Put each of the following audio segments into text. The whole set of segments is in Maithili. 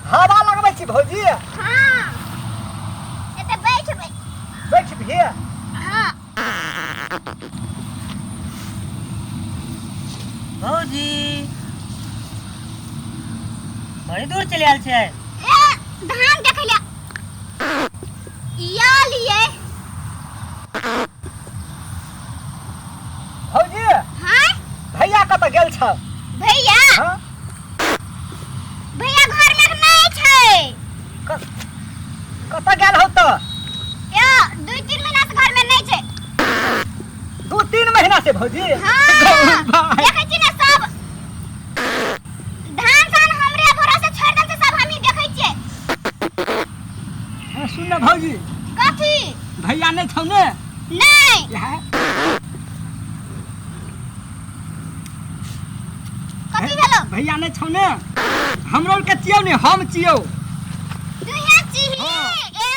हवा लगबै छी भौजी। हाँ, एते बैठबै। बैठबिही? हाँ। भौजी, बड़ी दूर चलि आयल छै। ए, धान देखै ले या लिए। भौजी। हाँ। भैया कतऽ गेल छौ? भैया? हाँ। भैया घर में नहीं छै। कतऽ गेल हौ तऽ? ए, 2-3 महीना से घर में नहीं छै। 2-3 महीना से भौजी? हाँ। भाई। देखै छी ने, सब धान सान हमरे भरोसे छोड़ देल छै, सब हमही देखै छियै। हाँ, सुन ने भौजी। कथी? भैया नहीं छौ ने? नहीं। इएह। कथी भेलो? भैया नहीं छौ ने, हमरो के चियौ ने, हम चियौ। तू यहाँ चिही? ए।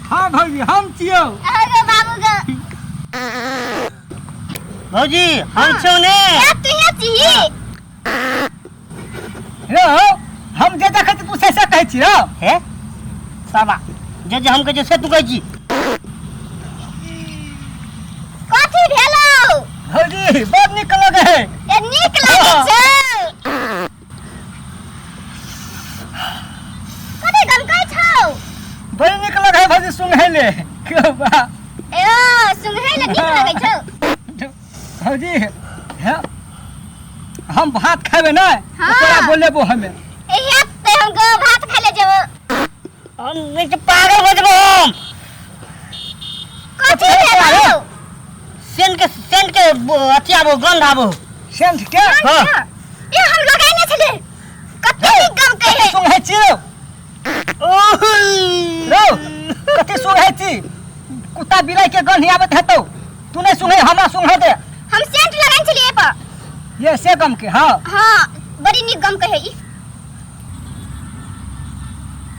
हाँ भौजी, हम चियौ। अरे बाबू गो। भौजी, हम छौ ने। ए, तू यहाँ चिही? रो, हम जे देखै छी तू से से कहै छी रो। हे साबा, जे जे हम कहै छियै से तू कहै छी। कथी भेलो? भौजी, बड़ नीक लगे है। ए, नीक लागै छै। कथी गमकै छौ? बड़ नीक लगे है भौजी सुंघै ले। क्यों बा? ए, सुंघै ले नीक लागै छौ? भौजी, हे, हम भात खेबै ने? हाँ। तोरा बोलेबो हमे। ए, ते हम गो भात खाइ ले जेबो। हम नहीं तो पागल हो जेबो हम। कथी भेलो? सेंट के अथी आबो, गंध आबो। सेंट के? हाँ। ए, हम लगाइने छलियै, कते नीक गमकै कथी है। सुंघै छी रौ? रौ, कथी सुंघै छी? कुत्ता बिलाइ के गंध आबैत हेतौ, तू नहीं सुंघै, हमरा सुंघै दे। हम सेंट लगाइने छलियै एहि पर। ये से गम के? हाँ। हाँ, बड़ी नीक गमकै है ई।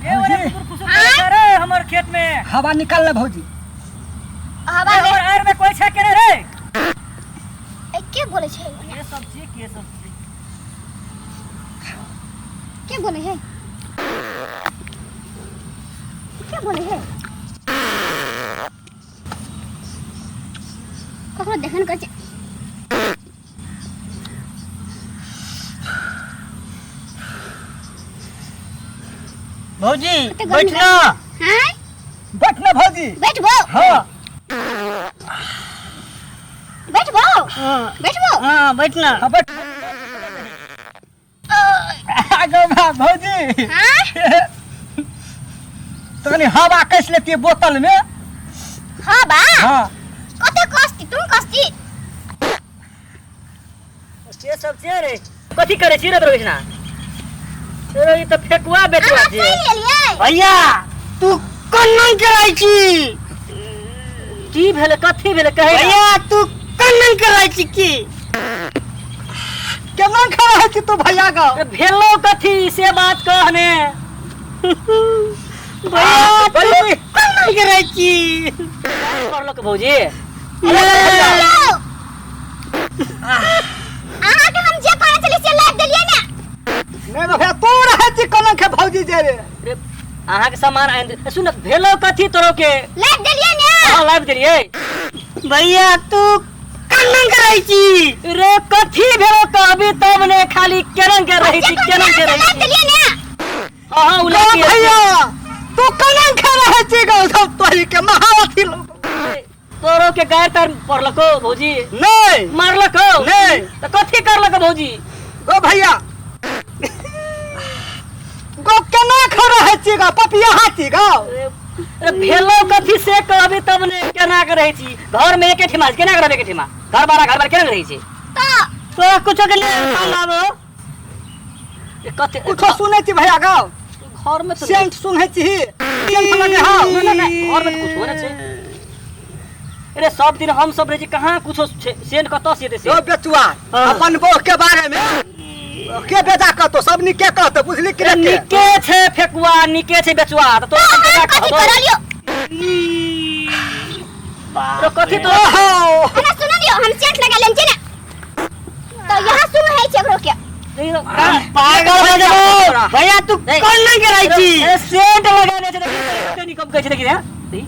ए, ओरे कुकुर कुसुर करै छै रे हमर खेत में। हवा निकाल ले भौजी। हवा। ए, हमर आयर में कोई छै के नहीं रे? ए, के बोलै छै? के सब छी, के सब छी? के बोलै है? के बोलै है? ककरो देखन कर छै। भौजी। कते गर्मी। बैठ ना। हाँ। बैठ ना भौजी। बैठबो। हाँ। बैठबो। हाँ। बैठबो। हाँ, बैठ ना। हाँ, बैठ। आगो बा भौजी। हाँ। तो कनी हवा कस लेती बोतल में। हाँ बा। हाँ। कते कष्टी तुम कष्टी। से सब छै रे, कथी करै छी रे दुर्घटना रे? ई तऽ फेकुआ बेचुआ अहाँ छै। चलि एलियै? भैया, तू कन्नन करै छी। की भेलै, कथी भेलै, कहै ना। भैया, तू कन्नन करै छी की? केना खड़ा है कि तू भैया गाँव? ए, भेलो कथी से बात कह ने। भैया, तू कन्नन करै छी। करलक भौजी? यौ, अहाँके हम जे कहने छलियै से लाबि देलियै ने? नहीं भैया, तू रहे छी केना के भौजी जे रे। रे, अहाँके सामान आनि दे। सुन, भेलो कथी तोरो के? लाबि देलियै ने? हाँ, लाबि देलियै। भैया, तू कन्नन करै छी। रे, कथी भेलो कहबी तब ने, खाली केना के रहै जे छी, कहने केना के छलियै रहै लाबि छी। देलियै ने? हाँ हाँ, उ ओ लाबि दियै। भैया, तू केना खड़ा है छी गाँव सब तोही के महारथी लोग। तोरो के गाय तर पड़लको भौजी? नहीं। मारलको? नहीं। तऽ कथी करलको भौजी? गो भैया गो, केना खड़ा है छी गो पपिया हाथी गो? रे, भेलो कथी से कहबी तब ने। केना के रहै छी घर में एके ठिमा, केना के रहबै एके ठिमा? घर बारा घर बार केना के रहै छी? तऽ तोरा कुछो के नहीं आबो। ए, कथी कुछो सुनै छी भैया गो? घर में तऽ सेंट सुनै छी, सेंट लगे? हाँ। नहीं, नहीं, नहीं, घर में तऽ कुछो नहि छै अरे। सब दिन हम सब रहै छी, कहाँ कुछो छै? सेंट कतऽ से एतै ओ से? बेचुआ। हाँ। अपन बौह के बारे में के बेजा कहतो, सब निके कहतो, बुझली कि अरे, नहीं? निके छै फेकुआ, निके छै बेचुआ, तऽ तोरा अहाँ बेजा कथी कहबौ। करलियौ? तो कथी तो? ओहो। हमरा सुनलियौ, हम सेंट लगा लेने छी ने, तऽ यहाँ सुन है छै एकरो के। पागल भऽ जेबो भैया तू कोन नहीं के रहै छी ए, सेंट लगाने छै देखी कते नीक कहै छै देखी रे देखी।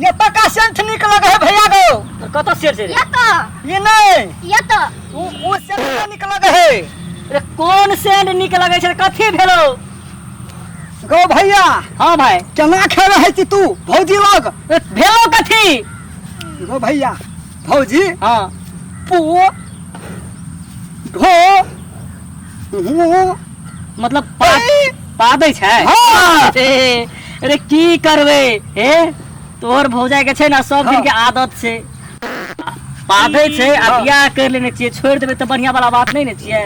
ये पक्का सेंट नीक लगे है भैया गो तोर कतऽ सेंट छै रे ये तो ये नहीं ये तो उ उ सेंट नहीं नीक लगे है अरे कोन सेंट नीक लगै छै कथी भेलो गो भैया हाँ भाई केना खे रहै छी तू भौजी लग ए, भेलो कथी गो भैया भौजी हाँ पो ढो हूँ मतलब पा पादै छै हाँ। ए, अरे की करबै हे तोहर भौजाई के छै ने सब दिन के आदत छै पादै छै आ हाँ। बियाह कर लेने छियै छोड़ि देबै तऽ बढ़िया वाला बात नहि ने छियै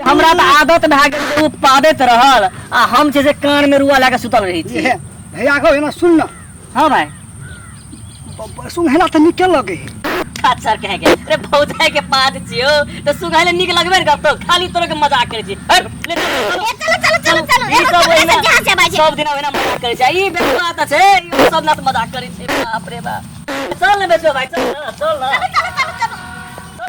हमरा तऽ आदत भए गेल ओ पादैत रहल आ हम छै से कान मे रुआ लए कऽ सुतल रहै छी ये भैया गो एना सुन न हाँ भाई सुंघेला तऽ नीके लगे है खच्चर कहे के अरे भौजाई के पाद छियो तऽ सुंघाइले नीक लगबे ने करतौ खाली तोरा के मजाक करै छी हट, ले चल, ए चलो चलो चलो चलो ई एगो सब कपड़ा ओहिना से जहाँ से बाजे सब दिन ओहिना मजाक करै छै ई बेचुआ तऽ छै ई सब ना मजाक करै छै बाप रे बाप चल ने बेचुआ भाई चल न चल न